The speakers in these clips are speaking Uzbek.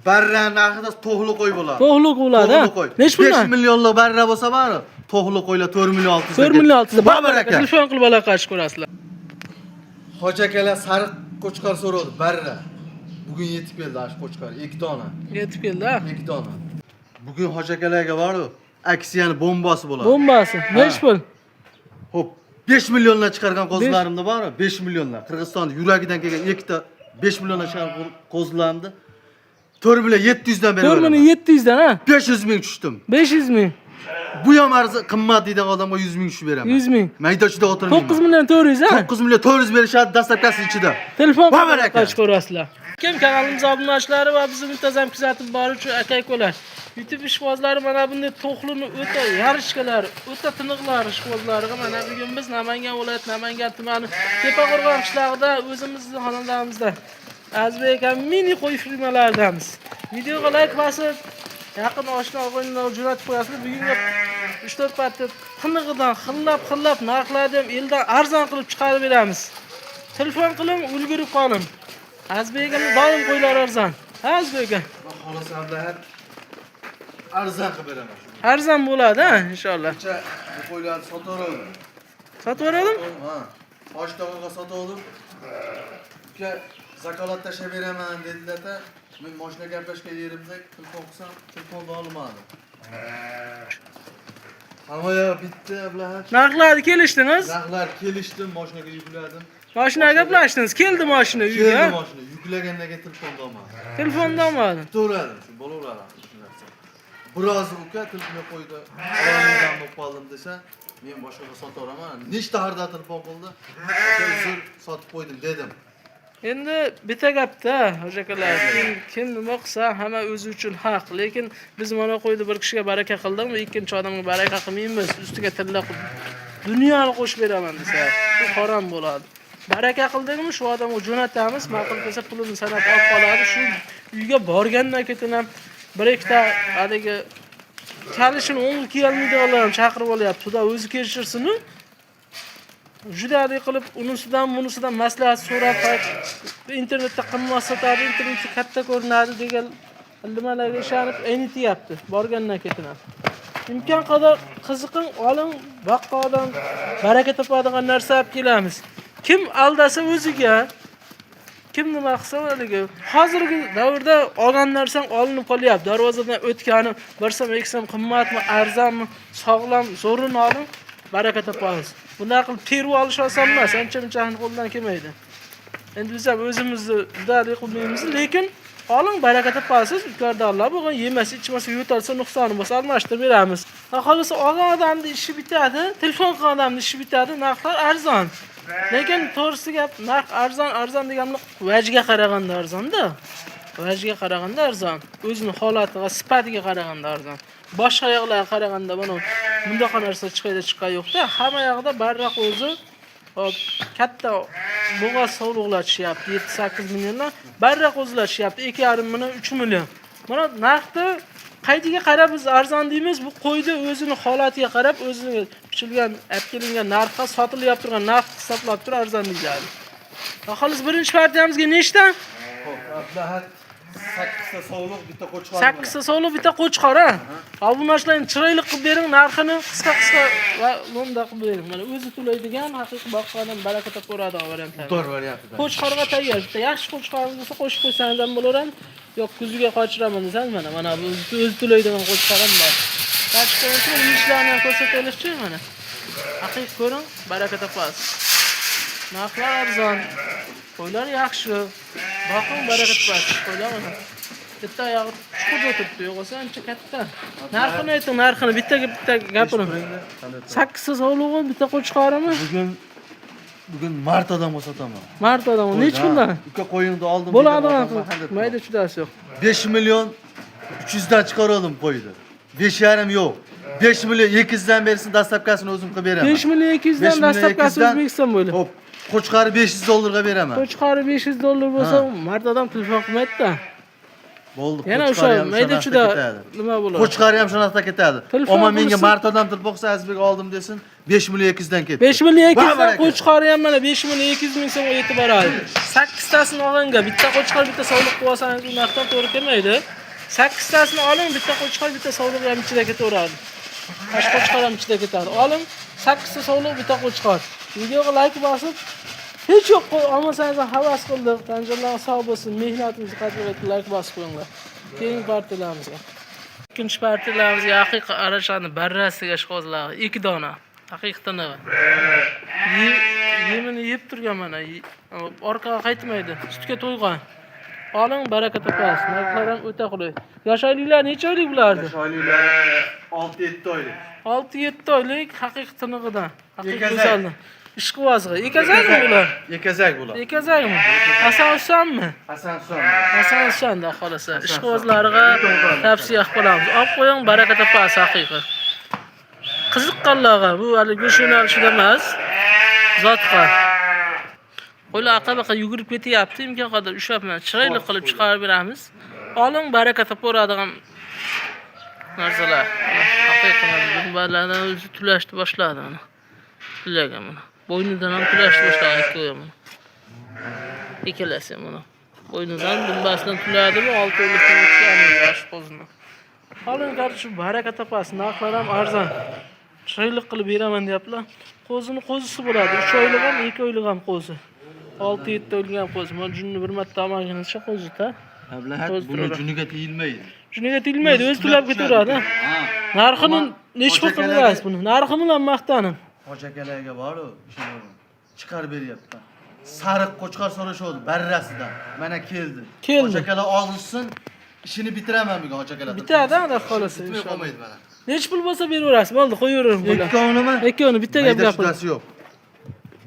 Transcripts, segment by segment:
Barra narxida to'g'li qo'y bo'ladi. To'g'li bo'ladi. To'g'li qo'y. Nechi puldan? 5 millionlik barra bo'lsa bari, to'g'li qo'ylar 4 million 600. 4 million 600. Baraka. Telefon qilib aloqa ko'rasizlar. Hoji akalar sariq qo'chqor so'radi, barra. Bugun yetib keldi ash qo'chqor, 2 dona. Yetib keldi, ha? 2 dona. Bugun hoji akalarga bor-u, aksiyani bombasi bo'ladi. Bombasi. Nechi pul? Xo'p, 5 milliondan chiqargan qo'zilarimda bor, 5 milliondan. Qirg'iziston yuragidan kelgan ikkita 5 milliondan chiqargan qo'zilarimni 4 million 700 dan 4 beraman. million 700 dan, ha? 500 ming tushdim. 500 ming. Bu ham arzi qimmat deydigan odamga 100 ming tushib beraman. 100 ming. Mayda ichida o'tirmayman. 9 million 400, ha? 9 million 400 berishadi dastlabkasi ichida. Telefon Va qilib baraka. aloqa ko'rasizlar. Kim kanalimiz obunachilari va bizni muntazam kuzatib boruvchi aka-ukalar. YouTube ishqibozlari mana bunday to'xlini o'ta yarishkalar, o'ta tiniqlar ishqibozlariga mana bugun biz Namangan viloyati Namangan tumani Tepaqo'rg'on qishlog'ida o'zimizning xonadonimizda Azbek aka mini qo'y firmalaridamiz. Videoga like bosib, yaqin oshna og'aynilarga jo'natib qo'yasizlar. Bugungi 3-4 marta tinig'idan xillab-xillab narxlarni ham eldan arzon qilib chiqarib beramiz. Telefon qiling, ulgurib qoling. Azbek aka doim qo'ylar arzon. Ha, Azbek aka? Xolos ablahat arzon qilib beraman. Arzon bo'ladi, ha, inshaalloh. Kecha bu qo'ylarni sotaverdim. Sotib yuboradim? Ha. Hoji tog'aga sotavdim. Uka zakolat tashlab beraman dedilar-da. Men mashina gaplashgan yerimda telefon qilsam, telefonni olmadi. Hamma yoq bitdi ablahat. Narxlarni kelishdingiz? Narxlar kelishdi, mashinaga yukladim. Mashina gaplashdingiz. Keldi mashina uyga. Keldi mashina, yuklagandan keyin telefonni olmadi. Telefonni olmadi. Kutaveradi, shu bo'laveradi shu narsa. Biroz uka telefonni qo'ydi. Ololmayman bo'lib qoldim desa, men boshqaga sotaveraman. Nechta harda telefon qildi. Aka, uzr, sotib qo'ydim dedim. Endi bitta gapda, hoji akalar, kim nima qilsa hamma o'zi uchun haq. Lekin biz mana qo'ydi bir kishiga baraka qildikmi, ikkinchi odamga baraka qilmaymiz, ustiga tilla qilib dunyoni qo'shib beraman desa, bu harom bo'ladi. Baraka qildikmi, shu odamga jo'natamiz, ma'qul kelsa pulini sanab olib qoladi. Shu uyga borgandan keyin ham bir ikkita haligi kalishini o'ng'i kiyolmaydiganlar ham chaqirib olyapti. Xudo o'zi kechirsin-u. Juda haligi qilib unisidan bunisidan maslahat so'rab internetda qimmat sotadi, internetda katta ko'rinadi degan nimalarga ishonib aynityapti borgandan keyin ham. Imkon qadar qiziqing, oling, boqqodan baraka topadigan narsa olib kelamiz. Kim aldasa o'ziga, kim nima qilsa haligi. Hozirgi davrda olgan narsang olinib qolyapti. Darvozadan o'tgani bir so'm, ikki so'm qimmatmi, arzonmi, sog'lom, zo'rini oling, baraka topamiz. Bunday qilib terib olish oson emas, ancha-munchani qo'ldan kelmaydi. Endi biz ham o'zimizni udalik qilmaymiz, lekin oling, baraka topasiz. Yukarda bo'lgan yemasa, ichmasa, yo'talsa, nuqsoni bo'lsa almashtirib beramiz. Xohlasa olgan odamni ishi bitadi, telefon qilgan odamni ishi bitadi, narxlar arzon. Lekin to'g'risi gap, narx arzon, arzon deganlik vajga qaraganda arzon-da. Vajga qaraganda arzon, o'zini holati va sifatiga qaraganda arzon. Boshqa yoqlarga qaraganda buni bundaqa narsa chiqayda chiqqan yo'q-da. Hamma yoqda barroq o'zi hop, katta bo'g'oz sovliqlar tushyapti, 7-8 milliondan barroq o'zilar tushyapti, 2,5 million, 3 million. Mana narxni qaytiga qarab biz arzon deymiz, bu qo'yni o'zini holatiga qarab, o'zini bichilgan, olib kelingan narxga sotilyapti turgan narx hisoblab turib arzon deyiladi. Xolis birinchi partiyamizga nechta? Xo'p, ablahat 8 ta sovliq, bitta qo'chqor. 8 ta sovliq, bitta qo'chqor, ha? Obunachilarni chiroyli qilib bering, narxini qisqa-qisqa va lo'nda qilib bering. Mana o'zi to'laydigan, haqiqiy boqqandan baraka topadigan variantlar. To'rt variantida. Qo'chqorga tayyor. Bitta yaxshi qo'chqoringiz bo'lsa qo'shib qo'ysangiz ham bo'laveradi. Yo'q, kuziga qochiraman desangiz mana mana bu o'zi to'laydigan qo'chqor ham bor. Qochib ishlarni ham ko'rsataylikchi mana. Haqiqiy ko'ring, baraka topasiz. Narxlar arzon. Qo'ylar yaxshi. Boqing, baraka topasiz. Qo'ylar mana. Bitta oyog'i chuqurda o'tiribdi, yo'q bo'lsa ancha katta. Narxini ayting, narxini bittaga bitta gapiring. 8 ta sovlig'i, bitta qo'chqorimi? Bugun mart odamga sotaman. Mart odam. Nechi puldan? Uka qo'yingni oldim. Bo'ladi, mayda chudasi yo'q. 5 million 300 dan chiqardim qo'yni. 5,5 yo'q. 5 million 200 dan bersin, dastlabkasini o'zim qilib beraman. 5 million 200 dan dastlabkasi O'zbekiston bo'ylab. Xo'p, qo'chqori 500 dollarga beraman. Qo'chqori 500 dollar bo'lsa, mard odam telefon qilmaydi-da. Bo'ldi. Yana Qo'chqor o'sha ham mayda narxda chuda ketadi. nima bo'ladi? Qo'chqor ham shu narxda ketadi. Telefon Ammo menga qilsin. mart odam telefon qilsa, Azizbek oldim desin, 5 million 200 dan ketdi. 5 million 200 dan Baraka. Qo'chqori ham mana 5 million 200 ming so'mga yetib boradi. 8 tasini olganga bitta qo'chqor, bitta sovliq qilib olsangiz u narxdan to'g'ri kelmaydi. 8 tasini oling, bitta qo'chqor, bitta sovliq ham ichida ketaveradi. Tash qo'chqor ham ichida ketadi. Oling, 8 ta sovliq, bitta qo'chqor. Videoga like bosib, hech yo'q olmasangiz ham havas qildik. Tanjonlar sog' bo'lsin, mehnatimizni qadrlab like bosib qo'yinglar. Keyingi partiyalarimizga. Ikkinchi partiyalarimizga haqiqiy arashani barrasiga ishqozlar 2 dona. Haqiqiy tinig'i. Yemini yeb turgan mana. Orqaga qaytmaydi. Sutga to'ygan. Oling, baraka topasiz. Narxlar ham o'ta qulay. Yosh oyliklar necha oylik bulardi? Oyliklari 6-7 oylik. 6-7 oylik haqiqiy tinig'idan. Haqiqiy Ekazak. go'zaldan. Ishqibozg'i. Ekazakmi bular? Ekazak bular. Ekazakmi? Hasan Husanmi? Hasan Husan. Hasan Husan da xolasa. Ishqibozlarga tavsiya qilib qolamiz. Olib qo'ying, baraka topasiz haqiqiy. Qiziqqanlarga bu hali go'sht yo'nalishida emas. Zotqa. Qo'ylar aqa-baqa yugurib ketyapti, imkon qadar ushlab mana chiroyli qilib chiqarib beramiz. Oling, baraka topaveradigan narsalar. Mana haqiqiy mana dumbalardan o'zi tulashni boshladi mana. Tulagan mana. Bo'ynidan ham tulashni boshladi ikkovi ham mana. Ikkalasi ham mana. Bo'ynidan, dumbasidan tuladimi, olti oylikdan o'tgan yosh qo'zini. Oling, qarshi baraka topasiz, narxlar ham arzon. Chiroyli qilib beraman deyaptilar. Qo'zini qo'zisi bo'ladi. 3 oylik ham, 2 oylik ham qo'zi. 6-7 oylik ham qo'zi. Mana junni bir marta olmagunizcha qo'zi-da. Ablahat O'zi buni turadi. juniga tegilmaydi. Juniga tegilmaydi, o'zi tulab ketaveradi. Ha. Narxini Ama nechi pul hoji qilasiz buni? Narxi bilan maqtaning. Hoji akalarga bor-u, ishonaman. Chiqarib beryapti. Sariq qo'chqor so'rashuv barrasidan. Mana keldi. Keldi. Hoji akalar olishsin, ishini bitiraman bugun hoji akalar. Bitadi, xudo xolasa Bitmay inshaalloh. qolmaydi mana. Nechi pul bo'lsa beraverasiz. Bo'ldi, qo'yaveraman bular. Ikkovini Ikkovini bitta gap Mayda gapir. chudasi yo'q.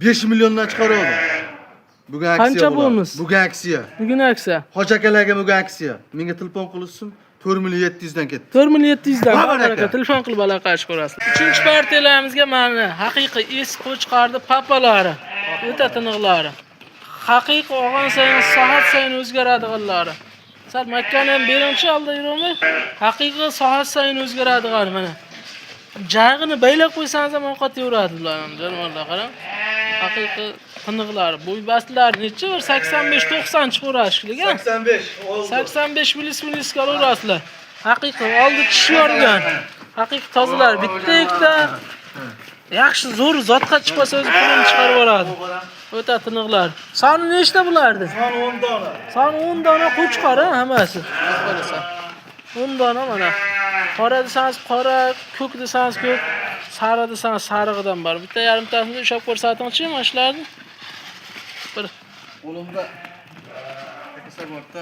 5 milliondan chiqaruvdim. Bugun aksiya Qancha bo'ladi. bonus? Bugun aksiya. Bugun aksiya. Hoji akalarga bugun aksiya. Menga telefon qilishsin, 4 million 700 dan ketdi. 4 million 700 dan Va baraka. baraka. Telefon qilib aloqa ko'rasiz. Uchinchi partiyalarimizga mana haqiqiy eski qo'chqorni papalari, o'ta tiniqlari. Haqiqiy olgan sayin soat sayin o'zgaradiganlari. Sal makkani ham beringchi oldi yurolmay. Haqiqiy soat sayin o'zgaradigan mana. Jag'ini baylab qo'ysangiz ham ovqat yeyveradi bular ham jonivorlar qarang. Haqiqiy tiniqlari, bo'y bastlari necha bir 85-90 chiqaveradi shekilli. 85 oldi. 85 milis kalaverasizlar. Haqiqiy oldi tishi yorgan. Haqiqiy tozalar bitta ikkita yaxshi zo'r zotqa chiqmasa o'zi pulini chiqarib yuboradi. O'ta tiniqlar. Soni nechta bulardi? Son 10 dona. Soni 10 dona qo'chqor ha hammasi. Qarasan. 10 dona mana. Qora desangiz qora, ko'k desangiz ko'k, sariq desangiz sarig'idan bor. Bitta yarimtasini ushlab ko'rsatingchi mana shularni. Bir Qo'limda akasa borda.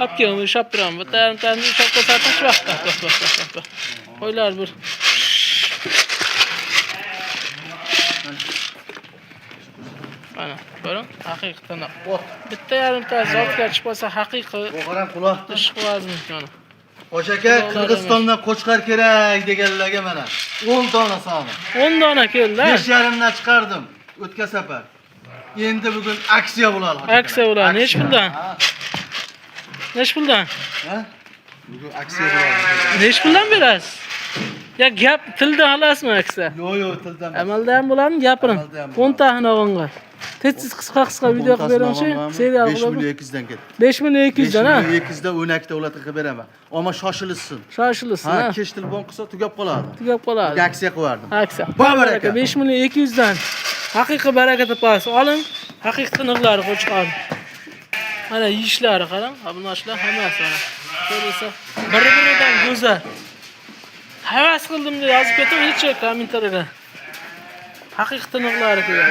Olib kel, uni ushlab turaman. Bitta yarimtasini ushlab ko'rsatingchi. Bak, bak, bak, bak, bak, bak. Qo'ylar bir. Mana, ko'ring, haqiqiy tiniq. Ot. Bitta yarimta zotga chiqib qolsa haqiqiy Bu qaram quloqda. ishqiboz mana. Hoji aka, Qirg'izistondan qo'chqor kerak deganlarga mana 10 dona soni. 10 dona keldi. ha? 5,5 dan chiqardim o'tgan safar. Endi bugun aksiya bo'ladi. Hoji aka. Aksiya bo'ladi. Nechi puldan? Ha? Nechi puldan? Ha? Bugun aksiya bo'ladi. Nechi puldan berasiz? Ya gap tilda xolasmi aksiya? Yo'q, yo'q, tildan. emas. Amalda ham bo'ladimi? Gapiring. Amalda ham 10 bo'ladi. tasini olganga. Tez-tez qisqa-qisqa video qilib beringchi, serial 5 qilib. million 200 dan ketdi. 5 million 200 dan ha? 5 million 200 dan 12 ta ularga qilib beraman. Ammo shoshilishsin. Shoshilsin Ha, ha. kech telefon qilsa tugab qoladi. Tugab qoladi. Bugun aksiya qilardim. Aksiya. Va baraka. 5 million 200 dan. Haqiqiy baraka topasiz. Oling, haqiqiy tiniqlari qo'chqor. Mana yeyishlari qarang, obunachilar hammasi mana. Ko'rsa bir-biridan go'zal. Havas qildim deb yozib ketib hech yo'q kommentariyada. Haqiqiy tiniqlari kelgan.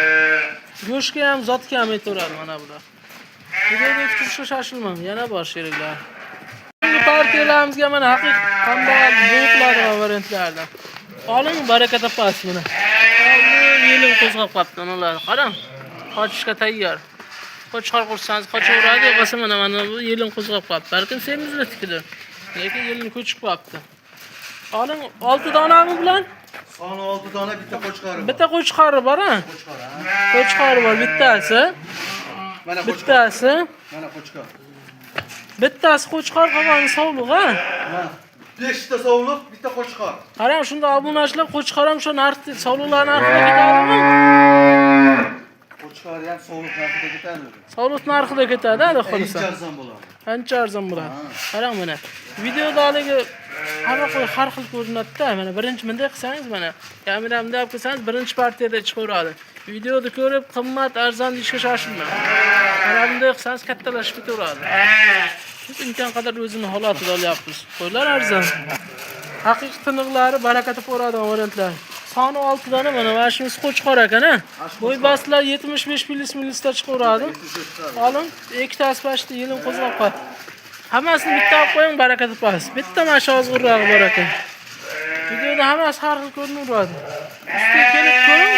Go'shtga ham, zotga ham aytaveradi mana bular. Videoni o'tkazishga shoshilmang, yana bor sheriklar. Bugungi partiyalarimizga mana haqiqiy kambag'al bo'yiqlari variantlardan. Oling, baraka topasiz buni. Oldin yelim qo'zg'ab qolibdi ular. Qarang, qochishga tayyor. Qo'chqor qursangiz qochaveradi, yo'qolsa mana mana bu yelim qo'zg'ab qolibdi. Balkim semizlikidir. Lekin yelim ko'chib qolibdi. Oling, 6 donami bilan Soni 6 dona bitta qo'chqori bor. bitta qo'chqori bor ha. Qo'chqor, ha. Qo'chqori bor bittasi, Mana qo'chqor. bittasi. Mana qo'chqor. Bittasi qo'chqor, qolgani sovliq, ha? Ha. 5 ta sovliq, bitta qo'chqor. Qarang, shunda obunachilar qo'chqor ham shu narx, sovliqlar narxida ketadimi? Qo'chqor ham sovliq narxida ketadi. Sovliq narxida ketadi, xudo xohlasa. Ancha arzon bo'ladi. Ancha arzon bo'ladi. Qarang mana. Videoda haligi hamma qo'y har xil ko'rinadi-da. Mana birinchi bunday qilsangiz mana, kamera bunday olib kelsangiz birinchi partiyada chiqaveradi. Videoda ko'rib qimmat, arzon deyishga shoshilmang. Mana bunday qilsangiz kattalashib ketaveradi. Biz imkon qadar o'zini holatida olyapmiz. Qo'ylar arzon. Haqiqiy tiniqlari baraka topaveradigan variantlar. Soni 6 dona mana shunisi qo'chqor ekan, ha? Bo'y bastlar 75 plyus minusda chiqaveradi. Olim, ikkitasi pashta yelim qo'zg'ab qoldi. Hammasini bitta olib qo'ying, baraka topasiz. Bitta mana shu ozg'urrog'i bor ekan. Videoda hammasi har xil ko'rinaveradi. Ustiga kelib ko'ring,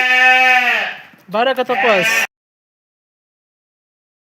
baraka topasiz.